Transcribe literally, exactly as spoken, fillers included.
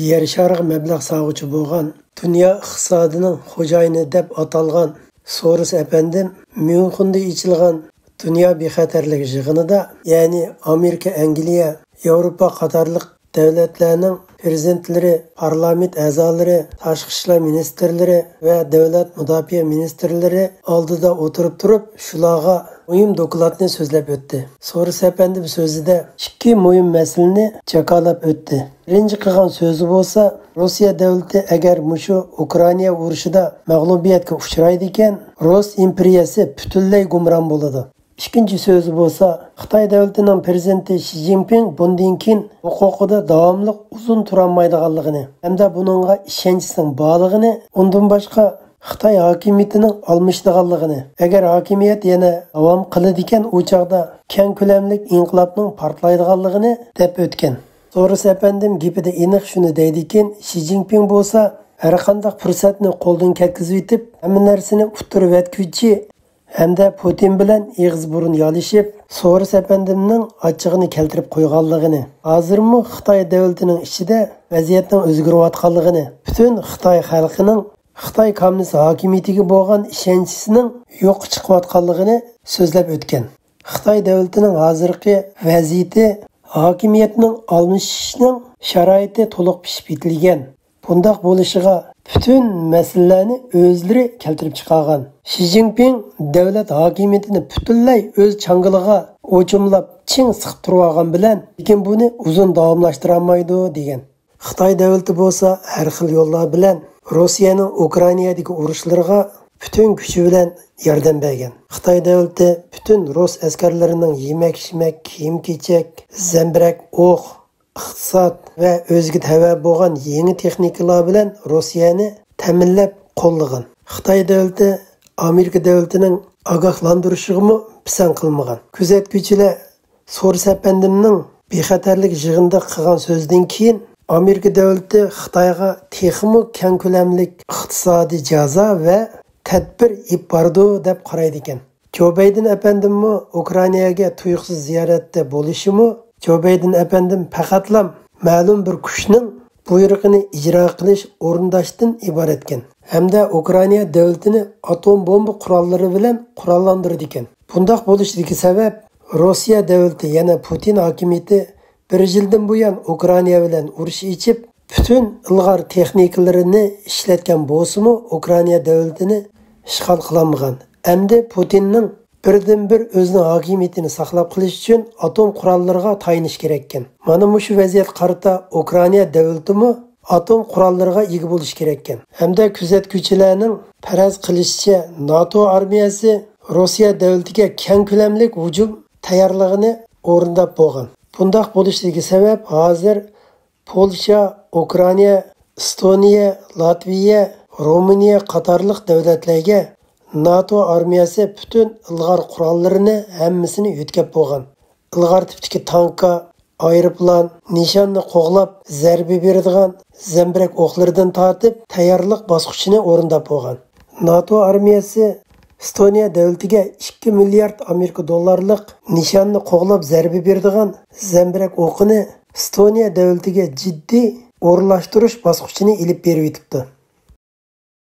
يەر شارىغا مەبلەغ سالغۇچى بولغان، دۇنيا ئىقتىسادىنىڭ خوجايىنى دەپ ئاتالغان سورس ئەپەندىم ميۇنخېندا ئېچىلغان دۇنيا بىخەتەرلىك يىغىنىدا، يەنى ئامېرىكا، ئەنگلىيە، ياۋروپا قاتارلىق دۆلەتلەرنىڭ پىرېزىدېنتلىرى، پارلامېنت ئەزالىرى، تاشقى ئىشلار مىنىستىرلىرى ۋە دۆلەت مۇداپىئە مىنىستىرلىرى ئالدىدا ئولتۇرۇپ تۇرۇپ، شۇلارغا مۇھىم دوكلاتنى سۆزلەپ ئۆتتى. سورس ئەپەندىم سۆزىدە ئىككى مۇھىم مەسىلىنى جاكارلاپ ئۆتتى. بىرىنچى قىلغان سۆزى بولسا، روسىيە دۆلىتى ئەگەر مۇشۇ ئۇكرائىنا ئۇرۇشىدا مەغلۇبىيەتكە ئۇچرايدىكەن، رۇس ئىمپېرىيەسى پۈتۈنلەي گۇمران بولىدۇ. ئىككىنچى سۆزى بولسا، خىتاي دۆلىتىنىڭ پىرېزىدېنتى شى جىنپىڭ بۇندىن كېيىن ھوقۇقىدا داۋاملىق ئۇزۇن تۇرالمايدىغانلىقىنى ھەمدە بۇنىڭغا ئىشەنچىسىنىڭ بارلىقىنى، ئۇندىن باشقا خىتاي ھاكىمىيىتىنىڭ ئالمىشىدىغانلىقىنى، ئەگەر ھاكىمىيەت يەنە داۋام قىلىدىكەن، ئۇ چاغدا كەڭ كۆلەملىك ئىنقىلابنىڭ پارتلايدىغانلىقىنى دەپ ئۆتكەن. سورس ئەپەندىم گېپىدە ئېنىق شۇنى دەيدىكەن، شى جىنپىڭ بولسا ھەرقانداق پۇرسەتنى قولدىن كەتكۈزۈۋېتىپ، ھەممە نەرسىنى ئۇتتۇرۇۋەتكۈچى ھەمدە پۇتىن بىلەن ئېغىز بۇرۇن يالىشىپ، سورس ئەپەندىمنىڭ ئاچچىقىنى كەلتۈرۈپ قويغانلىقىنى، ھازىرمۇ خىتاي دۆلىتىنىڭ ئىچىدە ۋەزىيەتنىڭ ئۆزگىرىۋاتقانلىقىنى، پۈتۈن خىتاي خەلقىنىڭ خىتاي كوممۇنىست ھاكىمىيىتىگە بولغان ئىشەنچىسىنىڭ يوققا چىقىۋاتقانلىقىنى سۆزلەپ ئۆتكەن. خىتاي دۆلىتىنىڭ ھازىرقى ۋەزىيىتى، ھاكىمىيەتنىڭ ئالمىشىشىنىڭ شارائىتى تولۇق پىشىپ يېتىلگەن. بۇنداق بولۇشىغا پۈتۈن مەسىلىلەرنى ئۆزلىرى كەلتۈرۈپ چىقارغان. شى جىنپىڭ دۆلەت ھاكىمىيىتىنى پۈتۈنلەي ئۆز چاڭگىلىغا ئوچۇملاپ چىڭ سىقىپ تۇرۇۋالغان بىلەن، لېكىن بۇنى ئۇزۇن داۋاملاشتۇرالمايدۇ، دېگەن. خىتاي دۆلىتى بولسا ھەر خىل يوللار بىلەن روسىيەنىڭ ئۇكرائىنادىكى ئۇرۇشلىرىغا پۈتۈن كۈچى بىلەن ياردەم بەرگەن. خىتاي دۆلىتى پۈتۈن رۇس ئەسكەرلىرىنىڭ يېمەك-ئىچمەك، كىيىم-كېچەك، زەمبىرەك ئوق، ئىقتىساد ۋە ئۆزىگە تەۋە بولغان يېڭى تېخنىكىلار بىلەن روسىيەنى تەمىنلەپ قوللىغان. خىتاي دۆلىتى ئامېرىكا دۆلىتىنىڭ ئاگاھلاندۇرۇشىغىمۇ پىسەنت قىلمىغان. كۆزەتكۈچىلەر سورس ئەپەندىمنىڭ بىخەتەرلىك يىغىنىدا قىلغان سۆزىدىن كېيىن، ئامېرىكا دۆلىتى خىتايغا تېخىمۇ كەڭ كۆلەملىك ئىقتىسادىي جازا ۋە تەدبىر ئېلىپ بارىدۇ، دەپ قارايدىكەن. جو بايدېن ئەپەندىممۇ ئۇكرائىناگە تۇيۇقسىز زىيارەتتە بولۇشىمۇ، جو بايدېن ئەپەندىم پەقەتلا مەلۇم بىر كۈچنىڭ بۇيرۇقىنى ئىجرا قىلىش، ئورۇنداشتىن ئىبارەتكەن ھەمدە ئۇكرائىنا دۆلىتىنى ئاتوم بومبا قوراللىرى بىلەن قوراللاندۇرىدىكەن. بۇنداق بولۇشىدىكى سەۋەب، روسىيە دۆلىتى، يەنى پۇتىن ھاكىمىيىتى بىر يىلدىن بۇيان ئۇكرائىنا بىلەن ئۇرۇش ئېچىپ، پۈتۈن ئىلغار تېخنىكىلىرىنى ئىشلەتكەن بولسىمۇ، ئۇكرائىنا دۆلىتىنى ئىشغال قىلالمىغان. ئەمدى پۇتىننىڭ بىردىنبىر ئۆزىنىڭ ھاكىمىيىتىنى ساقلاپ قېلىش ئۈچۈن ئاتوم قوراللىرىغا تايىنىش كېرەككەن. مانا مۇشۇ ۋەزىيەتكە قارىتا ئۇكرائىنا دۆلىتىمۇ ئاتوم قوراللىرىغا ئىگە بولۇشى كېرەككەن. ھەمدە كۆزەتكۈچىلەرنىڭ پەرەز قىلىشىچە، ناتو ئارمىيەسى روسىيە دۆلىتىگە كەڭ كۆلەملىك ھۇجۇم تەييارلىقىنى ئورۇنداپ بولغان. بۇنداق بولۇشىدىكى سەۋەب، ھازىر پولشا، ئۇكرائىنا، ئېستونىيە، لاتۋىيە، رومىنىيە قاتارلىق دۆلەتلەرگە ناتو ئارمىيەسى پۈتۈن ئىلغار قوراللىرىنى ھەممىسىنى يۆتكەپ بولغان. ئىلغار تىپتىكى تانكا، ئايروپىلان، نىشاننى قوغلاپ زەربە بېرىدىغان زەمبىرەك ئوقلىرىدىن تارتىپ تەييارلىق باسقۇچىنى ئورۇنداپ بولغان. ناتو ئارمىيەسى ئېستونىيە دۆلىتىگە ئىككى مىليارد ئامېرىكا دوللارلىق نىشاننى قوغلاپ زەربە بېرىدىغان زەمبىرەك ئوقىنى ئېستونىيە دۆلىتىگە جىددىي ئورۇنلاشتۇرۇش باسقۇچىنى ئېلىپ بېرىۋېتىپتۇ.